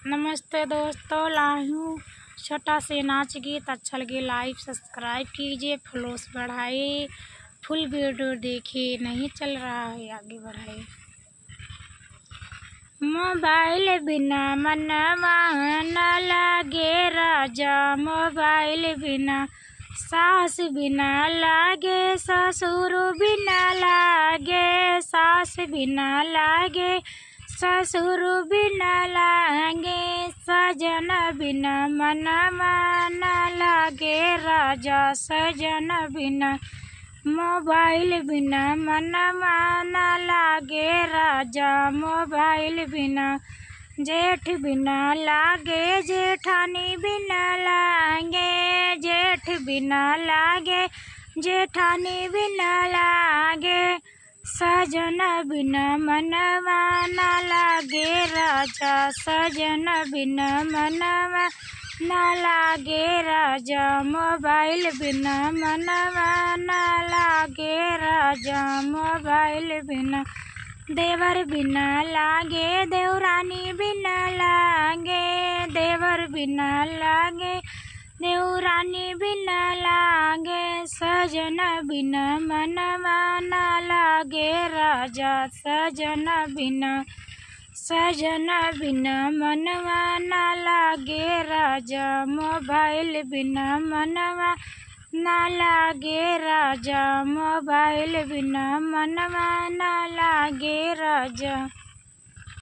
नमस्ते दोस्तों, लाई हूँ छोटा से नाच गीत। अच्छा लगे लाइक सब्सक्राइब कीजिए, फॉलोस बढ़ाइए, फुल वीडियो देखिए। नहीं चल रहा है, आगे बढ़ाइए। मोबाइल बिना मनवा न लागे राजा, मोबाइल बिना सास बिना लागे, ससुर बिना लागे, सास बिना लागे, ससुर बिना लागे, सजन बिना मनवा न लागे राजा, सजन बिना मोबाइल बिना मनवा न लागे राजा, मोबाइल बिना जेठ बिना लागे, जेठानी बिना लागे, जेठ बिना लागे, जेठानी बिना लागे, सजन बिना मनवा न लागे राजा, सजन बिना मनवा न लागे राजा, मोबाइल बिना मनवा न लागे राजा, मोबाइल बिना देवर बिना लागे, देवरानी बिना लागे, देवर बिना लागे, देवरानी बिना लागे, सजन बिना मनवा न लागे राजा, सजन बिना, सजन बिना मनवा न लागे राजा, मोबाइल बिना मनवा न लागे राजा, मोबाइल बिना मनवा न लागे राजा।